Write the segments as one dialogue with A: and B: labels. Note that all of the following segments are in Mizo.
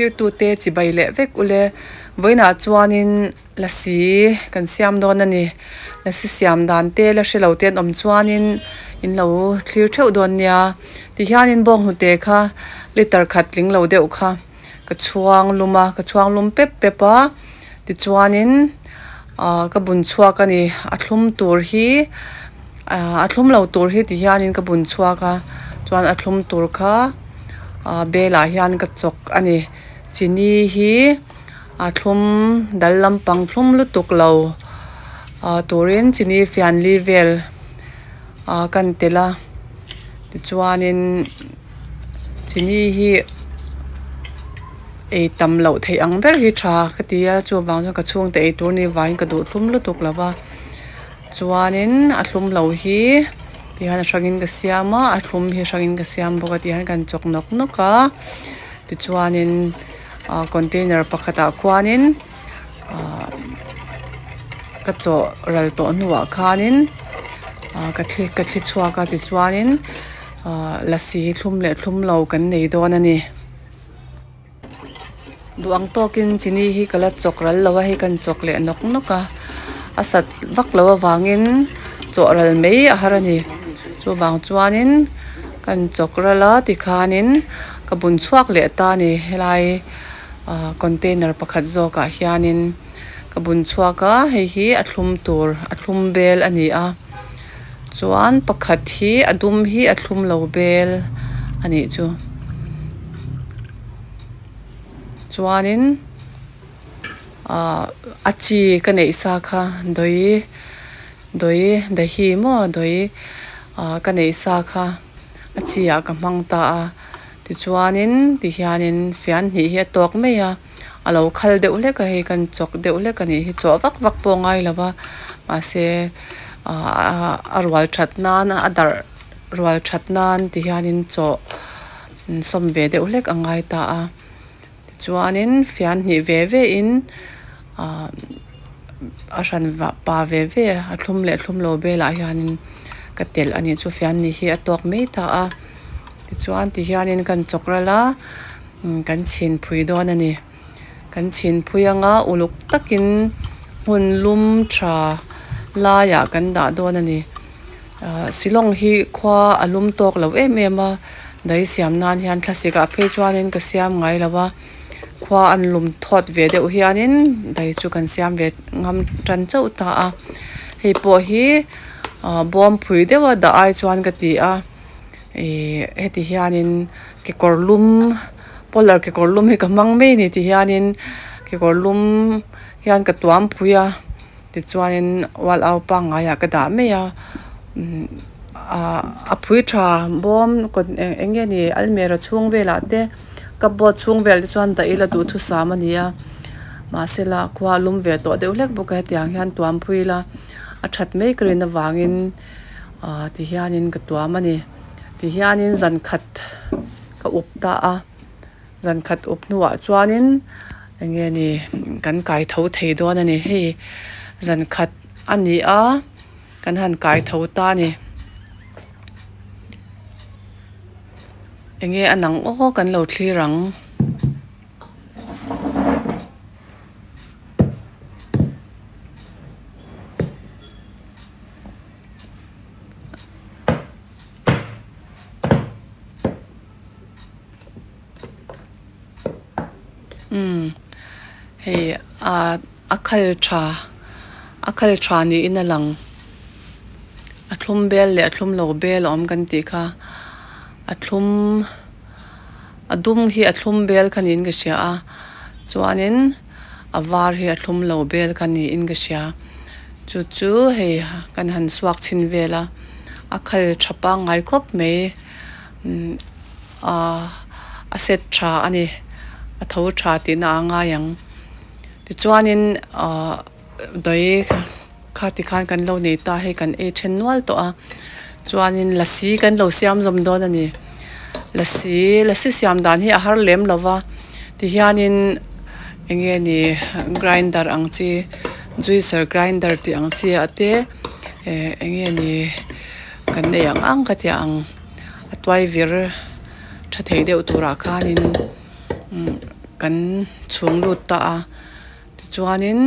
A: thlirtute chibai leh vek ule vawiinah chuanin lasi kan siam dawn a ni lasi siam dan te la hre lo te an awm chuanin in lo thlir theuh dawn nia tihianin bawnghnute kha liter khat tling lo deuh kha. Ka chhuang lum a ka chhuang lum pep pep a tichuanin ah ka bun chhuak a ni a thlum tur hi ah a thlum lo tur hi ti hianin ka bun chhuak a chuan a thlum tur kha ah bel ah hian ka chawk a ni chini hi a thlum dal lampang thlum lutuk lo ah turin chini fian li vel ah kan telh a tichuanin. Chini hi ei tam loh theih ang ber hi tha ka ti a chuvang chuan ka chhungte ei tur ni vangin ka duh thlum lutuk lo va chuanin a thlum lo hi tihian a hrangin ka siam a a thlum hi a hrangin ka siam bawk a tihian kan chawk nawk nawk a tichuanin ah container pakhatah khuanin ah ka chawh ral tawh hnuah khanin ah ka thli ka thli chhuak a tichuanin. Ahh lasi thlum leh thlum lo kan nei dawn a ni. Duh ang tawkin chini hi ka la chawk ral lo a hei kan chawk leh nawk nawk a a sat vak loh avangin chawh ral mai a har a ni. Chuvang chuanin kan chawk ral a tikhanin ka bun chhuak leh ta a ni helai ahh container pakhat zawkah hianin ka bun chhuak a hei hi a thlum tur a thlum bel a ni a. Chuan pakhat hi a dum hi a thlum lo bel a nih chu. Chuanin ahh a chi ka neih sa kha dawi dawi dahi maw dawi ahh ka neih sa kha a chi ah ka hmang ta a tichuanin tihianin fian hnih hi a tawk mai a. A lo khal deuh hlek a hei kan chawk deuh hlek a nih hi chawh vak vak pawh a ngai lo va mahse ahh a rual that nan a darh rual that nan ti hianin chawh sawm ve deuh hlek a ngai ta a tichuanin fian hnih ve ve in ahh a hran vah pa ve ve a thlum leh thlum lo velah hianin ka telh a nih chu fian hnih hi a tawk mai ta a tichuan ti hianin kan chawk ral a. Kan chhin phui dawn a ni. Kan chhin phui anga uluk takin hmun lum tha laiah kan dah dawn a ni. Ahh Shillong hi khua a lum tawk lo em em a, daih siam nan hian thlasik ah phei chuanin ka siam ngai lo a, khua an lum thawt ve deuh hianin daih chu kan siam ve ngam tan chauh ta a. Hei pawh hi ahh bawm phui deuha dah ai chuan ka ti a. Ihh heti hianin kekawr lum polar kekawr lum hi ka hmang mai a ni ti hianin kekawr lum hian ka tuam phui a tichuanin ual au pangngaiah ka dah mai a umm ah a phui tha bawm kawt eng nge ni almera chhung velah te cupboard chhung vel te chuan dah ila duhthusam a ni a mahsela khua a lum ve tawh deuh hlek bawk a hetiang hian tuam phui ila a that mai ka rin avangin. Ahh ti hianin ka tuam a ni ti hianin zan khat ka up ta a zan khat up hnuah chuanin eng nge ni kan kai tho thei dawn a ni hei zan khat a ni a kan han kai tho ta a ni eng nge a nang aw kan lo thlir ang. Umm hei ah a khal tha a khal tha niin a lang a thlum bel leh a thlum lo bel a awm kan tih kha a thlum a dum hi a thlum bel kha niin ka hria a chuanin. A var hi a thlum lo bel kha niin ka hria chu chu hei kan han suak chhin vel a a khal tha pangngai khawp mai umm ahh a set tha a ni a tho tha tihna a ngai ang tichuanin ahh dawi kha tikhan kan lo nei ta hei kan ei then nual tawh a chuanin lasi kan lo siam zawm dawn a ni lasi lasi siam dan hi a har lem lo va tihianin eng nge ni grinder ang chi juicer grinder tih ang chi ah te eh eng nge ni kan nei ang ang ka tia ang a tuai vir tha thei deuh turah khanin umm. kan chhung lut ta a tichuanin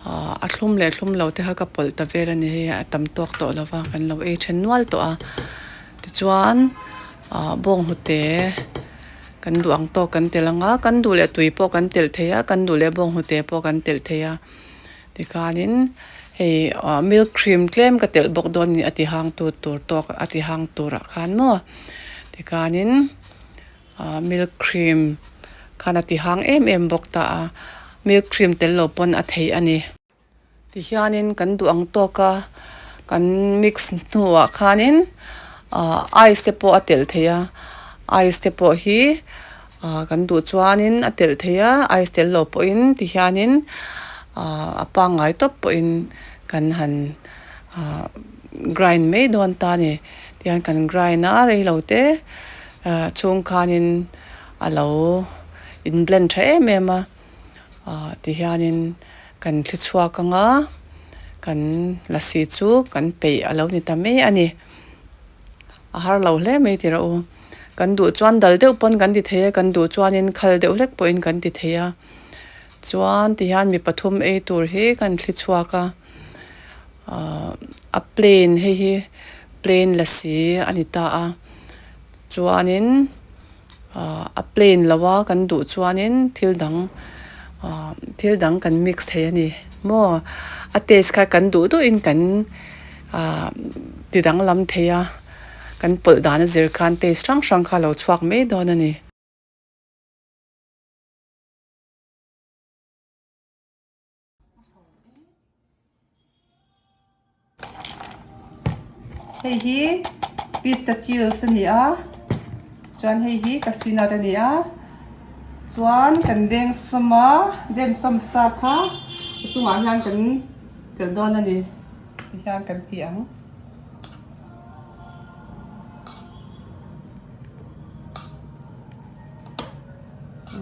A: ahh a thlum leh thlum lo te kha ka pawlh ta vel a ni hei a tam tawk tawh lo va kan lo ei then nual tawh a tichuan ahh bawnghnute kan duh ang tawk kan telh ang a kan duh leh tui pawh kan telh thei a kan duh leh bawnghnute pawh kan telh thei a. Tikhanin hei ah milk cream tlem ka telh bawk dawn a ni a ti hang tu tur tawk a ti hang turah khan maw tikhanin ah milk cream khan a ti hang em em bawk ta a milk cream tel lo pawn a theih a ni. Tihianin kan duh ang tawk a kan mix hnuah khanin ah ice te pawh a telh theih a ice te pawh hi. Ah kan duh chuanin a telh thei a, ice tel lo pawhin tihianin ah a pangngai tawp pawhin kan han ah grind mai dawn ta a ni. Tihian kan grind a reilo te ah chhung khanin a lo in blend tha em em a, ah tihianin kan thli chhuak ang a, kan lasi chu kan peih a lo ni ta mai a ni. A har lo hle mai tih rawh u. Kan duh chuan dal deuh pawn kan ti thei a, kan duh chuanin khal deuh hlek pawhin kan ti thei a. Chuan tihian mi pathum ei tur hi kan thli chhuak a, ahh a plain hei hi plain lasi a ni ta a. Chuanin ahh a plain lo a kan duh chuanin thil dang ahh thil dang kan mix thei a ni maw. A taste kha kan duh duhin kan ahh ti danglam thei a. Kan pawlh dan a zir khan taste hrang hrang kha a lo chhuak mai dawn a ni. Hei hi pistachios a ni a, chuan hei hi cashew nut a ni a, chuan kan dengsawm a, dengsawm sa kha a chungah hian kan telh dawn a ni, tihian kan ti ang.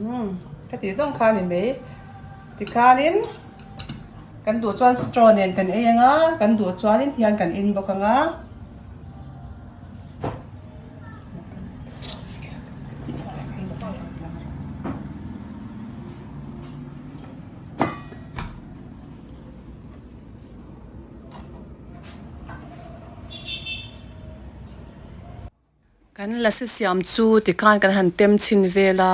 A: Umm ka tih zawng kha a ni mai tikhanin kan duh chuan straw nen kan ei anga kan duh chuanin tihian kan in bawk anga. Kan lasi siam chu tikhan kan han tem chhin vel a,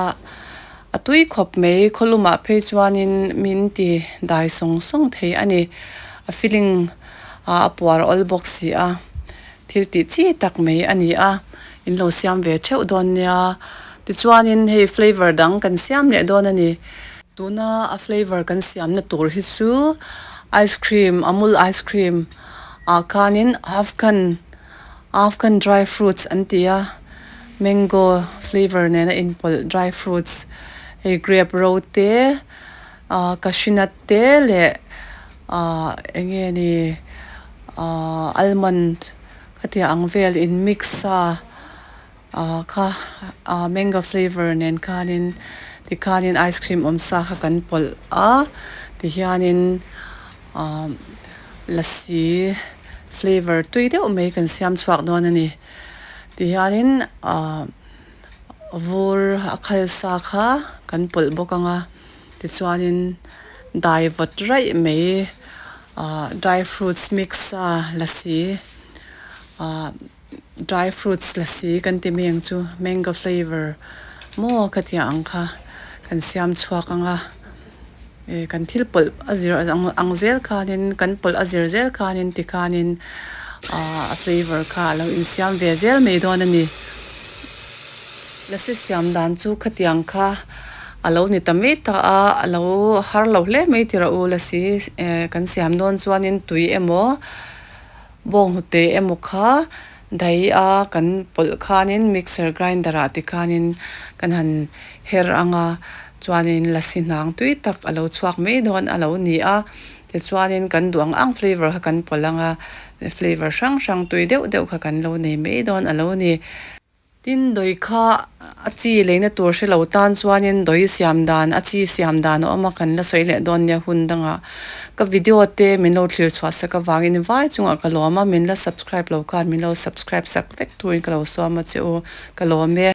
A: a tui khawp mai khawlumah phei chuanin min ti dai sawng sawng thei a ni. A feeling ah a puar awl bawk si a, thil tih chi tak mai a ni a, in lo siam ve theuh dawn nia. Tichuanin hei flavour dang kan siam leh dawn a ni. Tuna a flavour kan siamna tur hi chu ice cream amul ice cream ah khanin afghan afghan dry fruits an ti a mango flavour nena inpawlh dry fruits hei grape ro te ah cashew nut te leh ah eng nge ni ah almond khatiang ang vel in mix a. Ah kha ah mango flavour nen khanin tikhanin ice cream awm sa kha kan pawlh a tihianin ah lassi flavour tui deuh mai kan siam chhuak dawn a ni tihianin ah vur a khal sa kha kan pawlh bawk ang a tichuanin dai vawt raih mai ah dry fruits mix a lassi ah. Dry fruits lasi kan ti mai ang chu mango flavour maw ka tih ang kha kan siam chhuak ang a ih kan thil pawlh a zir ang zel khanin kan pawlh a zir zel khanin tikhanin ah a flavour kha a lo insiam ve zel mai dawn a ni. Lasi siam dan chu khatiang kha a lo ni ta mai ta a a lo har lo hle mai tih rawh u lasi kan siam dawn chuanin tui emaw. Bawnghnute emaw kha daih a kan pawlh khanin mixer grinder ah te khanin kan han her ang a chuanin lasi hnang tui tak a lo chhuak mai dawn a lo ni a tichuanin kan duh ang ang flavour kha kan pawlh ang a flavour hrang hrang tui deuh deuh kha kan lo nei mai dawn a lo ni. Tin, dawi kha a chi leina tur hre lo tan chuanin dawi siam dan, a chi siam dan a awm a, kan la sawi leh dawn nia hun dangah. Ka video te min lo thlir chhuah sak avangin vai chungah ka lawm a, min la subscribe lo khan min lo subscribe sak vek turin ka lo sawm a che u, ka lawm e.